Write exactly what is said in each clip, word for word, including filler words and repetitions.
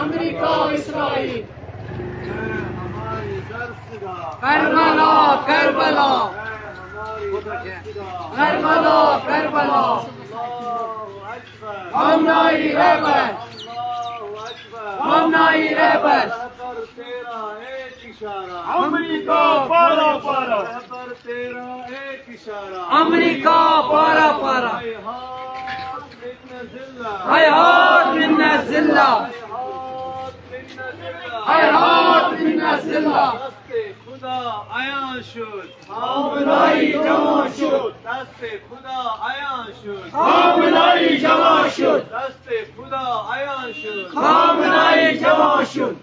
امریکہ، اسرائیل۔ A ہماری درسگاہ۔ Karbala, Karbala. A ہماری درسگاہ۔ کربلا، کربلا۔ اللہ اکبر۔ ہم نائی رہبر۔ اللہ اکبر۔ ہم نائی رہبر۔ رہبر تیرا ایک اشارہ۔ امریکہ پارا پارا۔ رہبر تیرا ایک اشارہ۔ امریکہ پارا پارا۔ ہیہات منا ذلہ۔ ہیہات منا ذلہ۔ ہیہات منا ذلہ۔ ہیہات منا ذلہ۔ دست خدا عیان شد۔ خامنائی جوان شد۔ دست خدا عیان شد۔ خامنائی جوان شد۔ دست خدا عیان شد۔ خامنائی جوان شد۔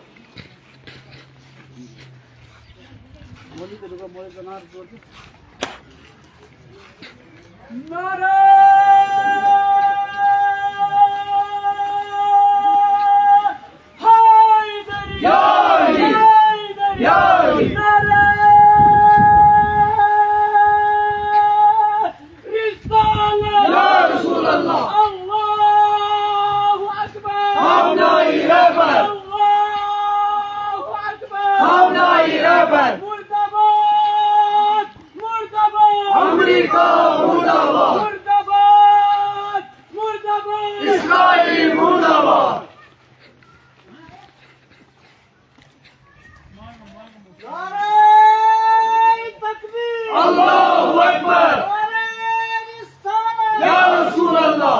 نعرہ حیدری! یا علی! حیدری! یا علی! نعرہ رسالت! یا رسول اللہ! اللہ اکبر! ہم نائی رہبر! اللہ اکبر! ہم نائی رہبر! مردہ باد! مردہ باد! امریکہ مردہ باد! مردہ باد! مردہ باد! اسرائیل مردہ باد! نعرہ تکبیر! اللہ اکبر! نعرہ رسالت! یا رسول اللہ!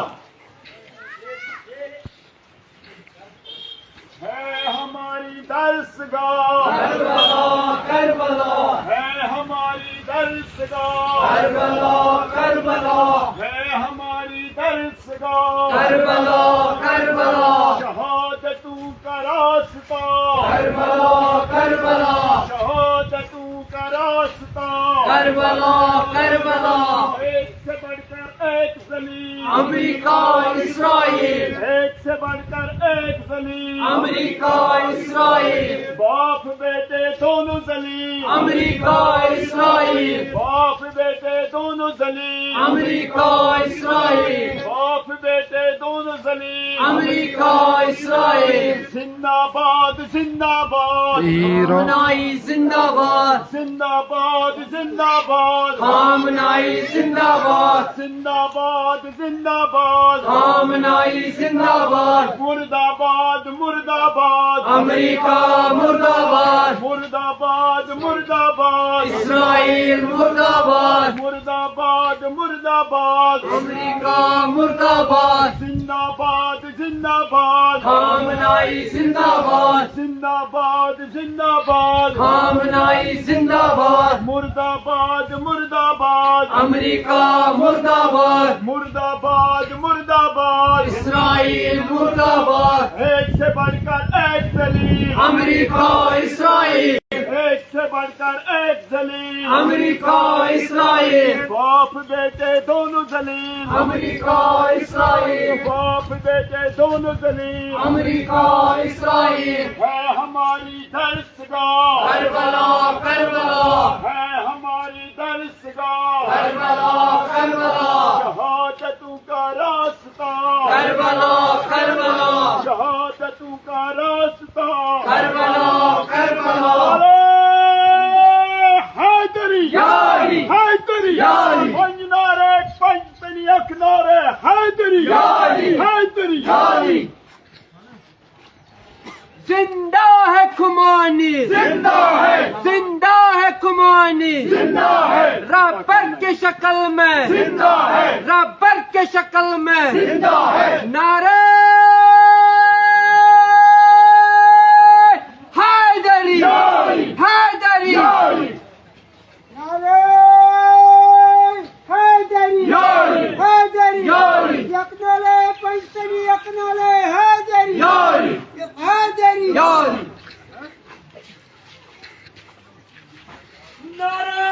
ہے ہماری درسگاہ۔ کربلا، کربلا۔ ہے ہماری درسگاہ۔ کربلا، کربلا۔ ہے ہماری درسگاہ۔ کربلا، کربلا۔ شہادتوں کا راستہ۔ کربلا، کربلا۔ شہادتوں کا راستہ۔ کربلا، کربلا۔ ایک سے بڑھ کر ایک ذلیل۔ امریکہ، اسرائیل۔ ایک سے بڑھ کر ایک ذلیل۔ امریکہ، اسرائیل۔ باپ بیٹے دونوں ذلیل۔ امریکہ، اسرائیل۔ باپ بیٹے دونوں ذلیل۔ امریکہ، اسرائیل۔ باپ بیٹے دونوں ذلیل۔ امریکہ، اسرائیل۔ زندہ باد، زندہ باد۔ ایران۔ خامنائی زندہ باد۔ زندہ باد، زندہ باد۔ خامنائی زندہ باد۔ زندہ باد، زندہ باد۔ خامنائی زندہ باد۔ مردہ باد، مردہ باد۔ امریکہ مردہ باد۔ مردہ باد، مردہ باد۔ اسرائیل مردہ باد۔ مردہ باد، مردہ باد۔ امریکہ مردہ باد۔ زندہ باد، زندہ باد۔ خامنائی زندہ باد۔ زندہ باد، زندہ باد۔ خامنائی زندہ باد۔ مردہ باد، مردہ باد۔ امریکہ مردہ باد۔ مردہ باد، مردہ باد۔ اسرائیل مردہ باد۔ ایک سے بڑھ کر ایک ذلیل۔ امریکہ، اسرائیل۔ ایک سے بڑھ کر ایک ذلیل۔ امریکہ، اسرائیل۔ باپ بیٹے دونوں ذلیل۔ امریکہ، اسرائیل۔ باپ بیٹے دونوں ذلیل۔ امریکہ، اسرائیل۔ ہے ہماری درسگاہ۔ کربلا، کربلا۔ ہے ہماری درسگاہ۔ کربلا، کربلا۔ شہادتوں کا راستہ۔ کربلا، کربلا۔ شہادتوں کا راستہ۔ کربلا، کربلا۔ نعرہ حیدری۔ یا علی۔ حیدری۔ یا علی۔ پنج نعرہ، پنج تنی یک نعرہ حیدری۔ یا علی۔ حیدری۔ یا علی۔ زندہ ہے خمینی۔ زندہ ہے۔ زندہ ہے خمینی۔ زندہ ہے۔ رہبر کی شکل میں۔ زندہ ہے۔ رہبر کی شکل میں۔ زندہ ہے۔ نعرہ حیدری۔ یا علی۔ حیدری۔ یا علی۔ نعرہ حیدری! یا علی! حیدری! یا علی! یک نعرہ پنجتنی، یک نعرہ حیدری! یا علی! حیدری! یا علی! نعرہ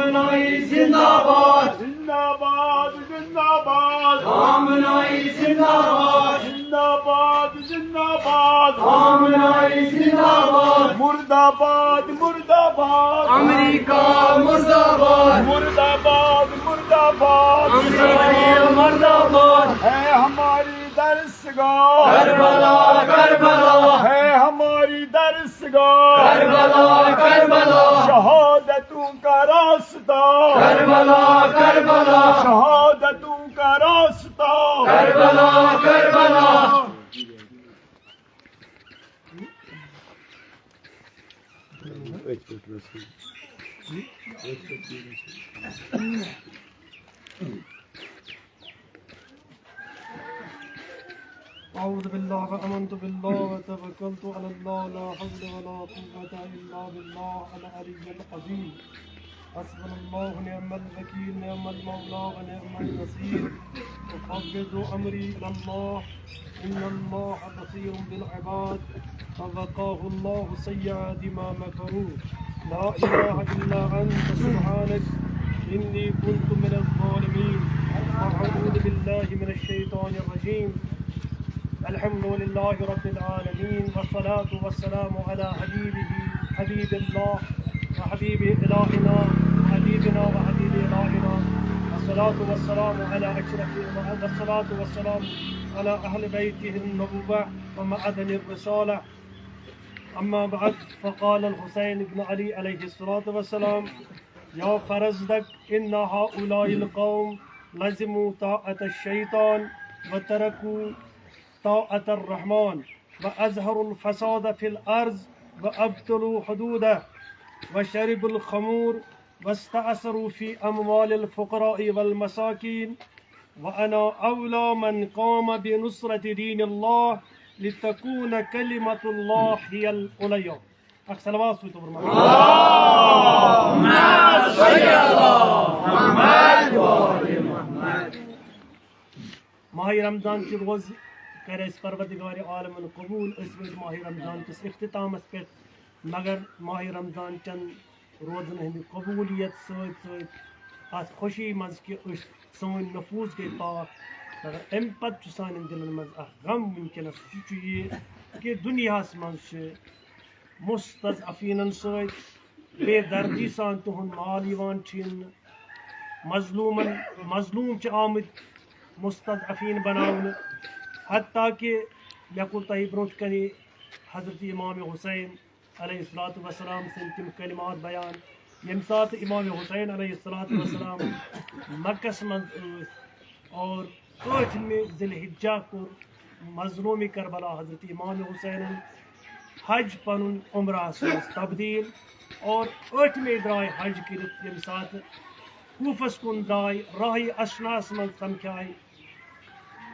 آمنائی زندہ باد۔ زندہ باد، زندہ باد۔ آمنائی زندہ باد۔ زندہ باد، زندہ باد۔ آمنائی زندہ باد۔ مردہ باد، مردہ باد۔ امریکہ مردہ باد۔ مردہ باد، مردہ باد۔ اسرائیل مردہ باد۔ ہے ہماری درسگاہ۔ کربلا، کربلا۔ ہے ہماری درسگاہ۔ کربلا، کربلا۔ شہادتوں کا راستہ۔ کربلا، کربلا۔ شہادتوں کا راستہ۔ کربلا، کربلا۔ أعوذ بالله، آمنت بالله وتوكلت على الله، لا حول ولا قوة إلا بالله العلي العظيم. حسبنا الله ونعم الوكيل، نعم المولى ونعم النصير. أفوض أمري إلى الله، إن الله بصير بالعباد. فوقاه الله سيئات ما مكروا. لا إله إلا أنت سبحانك إني كنت من الظالمين. أعوذ بالله من الشيطان الرجيم. الحمد لله رب العالمين، والصلاة والسلام على حبيبه، حبيب الله، وحبيب إلهنا، وحبيبنا وحبيب إلهنا، والصلاة والسلام على أشرف، والصلاة والسلام على أهل بيته النبوة ومعدن الرسالة. أما بعد، فقال الحسين بن علي عليه الصلاة والسلام: يا فرزدق، إن هؤلاء القوم لزموا طاعة الشيطان وتركوا طاعة الرحمن، وأظهروا الفساد في الأرض، وأبطلوا حدوده، وشربوا الخمور، واستعصروا في أموال الفقراء والمساكين، وأنا أولى من قام بنصرة دين الله لتكون كلمة الله هي العليا. اکھ صلوات سوٗزتو برٛونٛہہ۔ ماہِ رمضان چہِ روزٕ کَرِ اَسہِ پروردگارِ عالمن قبوٗل۔ أسۍ وٲتۍ ماہِ رمضان کِس اختتامَس پٮ۪ٹھ، مگر ماہِ رمضان چٮ۪ن روزن ہٕنٛدِ قبوٗلیت سۭتۍ سۭتۍ اَتھ خوشی منٛز کہِ أسۍ، سٲنۍ نفوٗس گٔے پاک، مگر اَمہِ پتہٕ چھُ سانٮ۪ن دِلن منٛز اکھ غم وٕنکیٚنس۔ سُہ چھُ یہِ کہِ دُنیاہس منٛز چھِ مستضعفیٖنن سۭتۍ بے دردی سان تِہُنٛد مال یِوان چھیننہٕ، مظلوٗمن، مظلوٗم چھِ آمٕتۍ مستضعفیٖن بناونہٕ، حتیٰ کہِ مےٚ کوٚر تۄہہِ برٛونٛٹھ کنہِ حضرت امام حسین علیہ الصلوۃ والسلام سٕنٛدۍ تِم کلمات بیان، ییٚمہِ ساتہٕ امام حسین علیہ الصلوۃ والسلام مکس منٛز ٲسۍ اور ٲٹھمہِ ذی الحجہ کوٚر مظلومِ کربلا حضرت امام حسینن حج پنُن عمرہس منٛز تبدیل اور ٲٹھمہِ درٛاے حج کٔرِتھ، ییٚمہِ ساتہٕ کوفس کُن درٛاے، راہہِ اشناہس منٛز سمکھیاے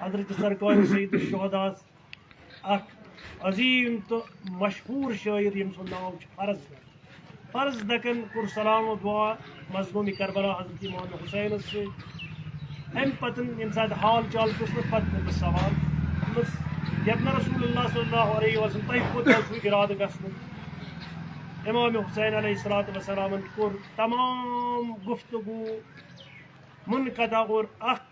حضرت سرکار سید الشہداس اکھ عظیٖم تہٕ مشہوٗر شٲعر، ییٚمۍ سُنٛد ناو چھُ فرزدق۔ فرزدقن کوٚر سلام و دُعا مظلومِ کربلا حضرت امام حسینس سۭتۍ۔ اَمہِ پتہٕ ییٚمہِ ساتہٕ حال چال پرٛژھ نہٕ، پتہٕ کوٚر سوال، دوٚپمَس، "یَتھ نہٕ رسول اللہ صلی اللہ علیہ وسلم، تۄہہِ کوٚت حظ چھُو اِرادٕ گژھنُک؟" امام حسین علیہ الصلوۃ والسلامن کوٚر تمام گفتگو منقطع اور اکھ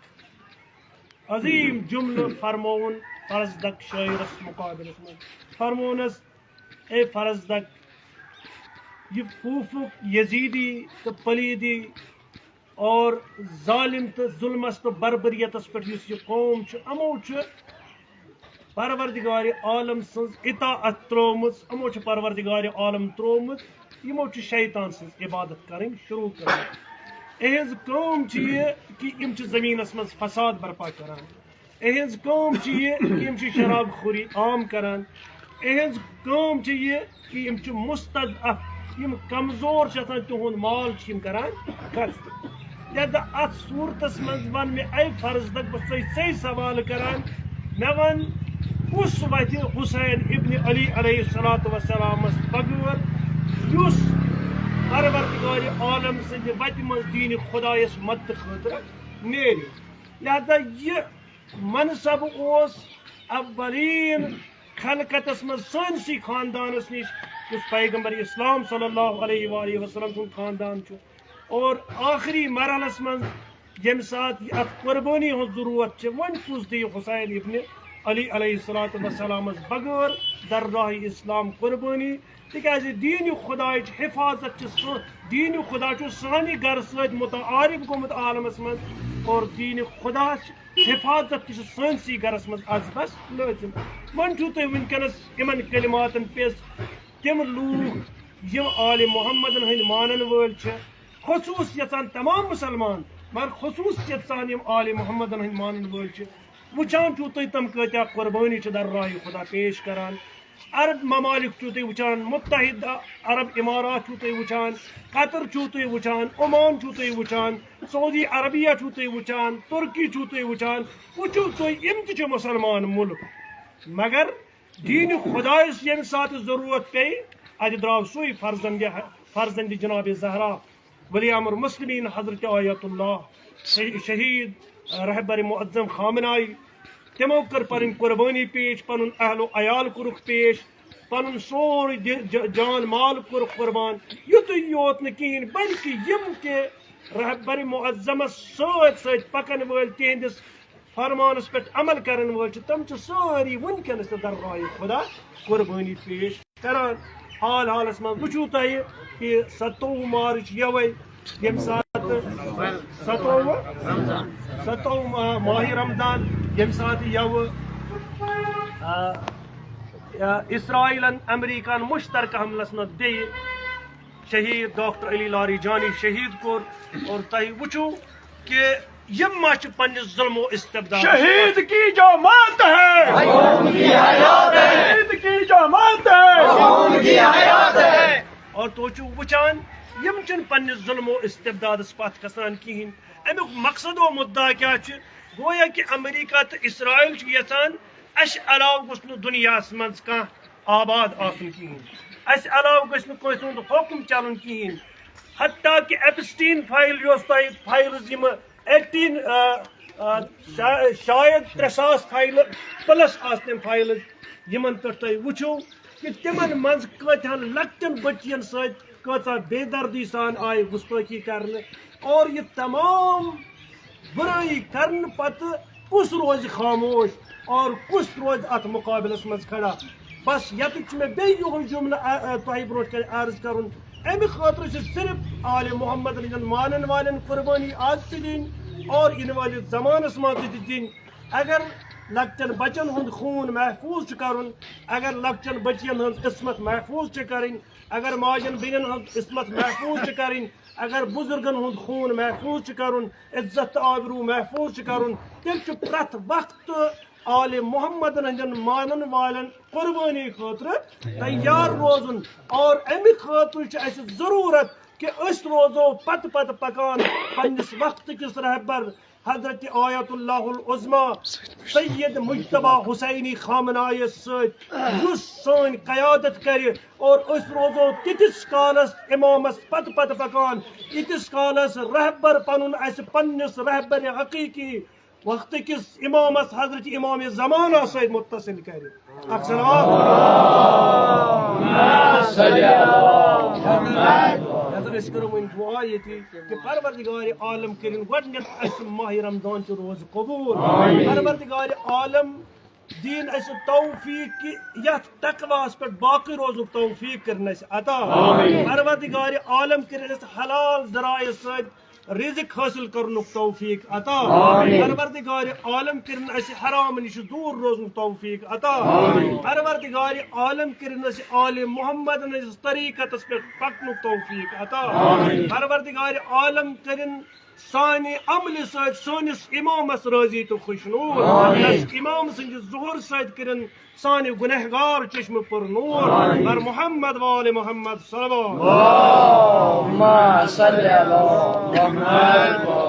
عظیٖم جملہٕ فرمووُن فرزدق شٲعرس مقابلس منٛز۔ فرموونس، "اے فرزدق، یہِ کوفُک یزیدی تہٕ پلیدی اور ظالم تہٕ ظلمس تہٕ بربریتس پٮ۪ٹھ یُس یہِ قوم چھُ، یِمو چھُ پروردگار عالم سٕنٛز اطاعت ترٲومٕژ، یِمو چھُ پروردگار عالم ترٛوومُت، یِمو چھُ شیطان سٕنٛز عبادت کرٕنۍ شروع کٔرمٕژ۔ یِہٕنٛز کٲم چھِ یہِ کہِ یِم چھِ زٔمیٖنَس منٛز فساد برپا کران، یِہٕنٛز کٲم چھِ یہِ کہِ یِم چھِ شراب خوری عام کران، یِہٕنٛز کٲم چھِ یہِ کہِ یِم چھِ مستضعف، یِم کمزور چھِ آسان، تِہُنٛد مال چھِ یِم کران قتل۔" لہذا اتھ صورتس منٛز ون مےٚ، اے فرزدق، بہٕ چھُسے ژے سوال کران، مےٚ ون، کُس وتہِ حسین ابن علی علیہ الصلوۃ والسلامس بغٲر، یُس پروردگار عالم سٕنٛدِ وتہِ منٛز دین خدایس مدد خٲطرٕ نیرِ؟ لہذا یہِ منصب اوس اولین خلقتس منٛز سٲنسٕے خاندانس نِش، یُس پیغمبر اسلام صلی اللہ علیہ وآلہ وسلم سُنٛد خاندان چھُ۔ اور آخری مرحلس منٛز ییٚمہِ ساتہٕ یہِ اتھ قربٲنی ہٕنٛز ضروٗرت چھِ، وۄنۍ کُس دِیہِ حسین ابن علی علیہ الصلوۃ والسلامس بغٲر در راہ اسلام قربٲنی؟ تِکیازِ دیٖنِ خدایِچ حفاظت چھِ سُہ، دیٖنِ خدا چھُ سانہِ گرٕ سۭتۍ متعارف گوٚمُت عالمس منٛز، اور دیٖنِ خدا چھِ حفاظت تہِ چھِ سٲنسٕے گرس منٛز از بس لٲزم۔ وۄنۍ چھُو تُہۍ وٕنکیٚنس یِمن کلماتن پیٚس تِم لوٗکھ یِم آلِ محمدن ہٕنٛدۍ مانن وٲلۍ چھِ، خصوٗص یژھان تمام مسلمان، مگر خصوٗص یژھان یِم آلِ محمدن ہٕنٛدۍ مانن وٲلۍ چھِ، وٕچھان چھُو تُہۍ تِم کۭتیاہ قربٲنی چھِ در راہِ خدا پیش کران۔ عرب ممالک چھُو تُہۍ وٕچھان، متحدہ عرب امارات چھُو تُہۍ وٕچھان، قطر چھُو تُہۍ وٕچھان، عمان چھُو تُہۍ وٕچھان، سعودی عربیہ چھُو تُہۍ وٕچھان، ترکی چھُو تُہۍ وٕچھان، وٕچھِو تُہۍ یِم تہِ چھِ مسلمان مُلک، مگر دیٖنِ خدایس ییٚمہِ ساتہٕ ضروٗرت پیٚیہِ، اتہِ درٛاو سُے فرزند، فرزند جناب زہرا، ولی امر مسلمین حضرت آیت اللہ، شہی-، شہید رہبر معظم خامنائی۔ تِمو کٔر پنٕنۍ قربٲنی پیش، پنُن اہل و عیال کوٚرُکھ پیش، پنُن سورُے دِ-، ج-، جان مال کوٚرُکھ قربان۔ یُتُے یوت نہٕ کِہیٖنۍ، بلکہِ یِم تہِ رہبر معظمس سۭتۍ سۭتۍ پکن وٲلۍ، تِہنٛدِس فرمانس پٮ۪ٹھ عمل کرن وٲلۍ چھِ، تِم چھِ سٲری وٕنکیٚنس تہِ در راہِ خدا قربٲنی پیش کران۔ حال حالس منٛز وٕچھِو تۄہہِ کہِ ستووُہ مارچ یوے، ییٚمہِ ساتہٕ ستووُہ، ستووُہ ما-، ماہِ رمضان، ییٚمہِ ساتہٕ یوٕ، آ، آ، اسرائیلن امریکہن مشترکہ حملس منٛز بیٚیہِ شہید ڈاکٹر علی لاری جانی شہید کوٚر، اور تۄہہِ وٕچھِو کہِ یِم ما چھِ پننِس ظلم و استبداد۔ شہید کی جو موت ہے، قوم کی حیات ہے۔ شہید کی جو موت ہے، قوم کی حیات ہے۔ اور تُہۍ چھِو وٕچھان، یِم چھِنہٕ پننِس ظلم و استبدادس پتھ کھسان کِہیٖنۍ۔ اَمیُک مقصد و مُدعا کیٛاہ چھُ؟ گویا کہِ امریکہ تہٕ اسرائیل چھُ یژھان، اَسہِ علاوٕ گوٚژھ نہٕ دُنیاہس منٛز کانٛہہ آباد آسُن کِہیٖنۍ۔ اَسہِ علاوٕ گژھِ نہٕ کٲنٛسہِ ہُنٛد حُکُم چلُن کِہیٖنۍ۔ حتیٰ کہِ ایپسٹین فایل یۄس تۄہہِ فایلٕز یِم ایٹیٖن، آ، آ، شا-، شاید ترٛےٚ ساس فایلہٕ پلس آسہٕ تِم فایلٕز، یِمن پٮ۪ٹھ تۄہہِ وٕچھِو کہِ تِمن منٛز کۭتہن لۄکٹٮ۪ن بٔچین سۭتۍ کۭژاہ بے دردی سان آیہِ گُستٲخی کرنہٕ، اور یہِ تمام بُرٲیی کرنہٕ پتہٕ کُس روزِ خاموش اور کُس روزِ اتھ مُقابلس منٛز کھڑا؟ بس یتُک چھُ مےٚ بیٚیہِ یِہُے جملہٕ، آ، آ، تۄہہِ برونٛٹھ کنہِ عرض کرُن۔ امہِ خٲطرٕ چھِ صرف آلِ محمد ہٕنٛدٮ۪ن مانن والٮ۪ن قربٲنی آز تہِ دِنۍ اور یِنہٕ وٲلِس زمانس منٛز تہِ دِنۍ۔ اگر لۄکٹٮ۪ن بچن ہُنٛد خوٗن محفوٗظ چھُ کرُن، اگر لۄکٹٮ۪ن بچین ہٕنٛز عصمت محفوٗظ چھِ کرٕنۍ، اگر ماجن بیٚنٮ۪ن ہٕنٛز عصمت محفوٗظ چھِ کرٕنۍ، اگر بُزرگن ہُنٛد خوٗن محفوٗظ چھُ کرُن، عزت تہٕ آبروٗ محفوٗظ چھُ کرُن، تیٚلہِ چھُ پرٛٮ۪تھ وقتہٕ آلِ محمدن ہٕنٛدٮ۪ن مانن والٮ۪ن قربٲنی خٲطرٕ تیار روزُن۔ اور امہِ خٲطرٕ چھِ اسہِ ضروٗرت کہِ أسۍ روزو پتہٕ پتہٕ پکان پننِس وقتہٕ کِس رہبر حضرت آیت اللہ العظمیٰ سید مجتبیٰ حسینی خامنائیس سۭتۍ، یُس سٲنۍ قیادت کرِ، اور أسۍ روزو تیٖتِس کالس امامس پتہٕ پتہٕ پکان، ییٖتِس کالس رہبر پنُن اسہِ پننِس رہبر حقیقی وقتہٕ کِس امامس حضرت امام زمانہ سۭتۍ متصل کرِ۔ اکھ صلوات۔ حضرت، أسۍ کرو وۄنۍ دعا ییٚتی۔ کہ پروردگار عالم کٔرِن گۄڈٕنیتھ اسہِ ماہِ رمضان چہِ روزٕ قبول۔ آمین۔ پروردگار عالم دِیِن اسہِ توفیق کہ یتھ تقواہس پٮ۪ٹھ باقٕے روزُن توفیق کٔرِن اسہِ عطا۔ آمین۔ پروردگار عالم کٔرِن اسہِ حلال ذرایع سۭتۍ رزق حٲصِل کرنُک توفیق عطا۔ آمین۔ پروردگار عالم کٔرِن اسہِ حرام نِش دوٗر روزنُک توفیق عطا۔ آمین۔ پروردگار عالم کٔرِن اسہِ آلِ محمد نِس طریقتس پٮ۪ٹھ پکنُک توفیق عطا۔ آمین۔ پروردگار عالم کٔرِن سانہِ عملہِ سۭتۍ سٲنِس امامس رٲضی تہٕ خوش نوٗر۔ آمین۔ یس امام سٕنٛدِ ظہور سۭتۍ کٔرِن سانہِ گنہگار چشمہٕ پر نوٗر۔ آمین۔ بر محمد وآل محمد صلوات۔ اللہم صل علی محمد۔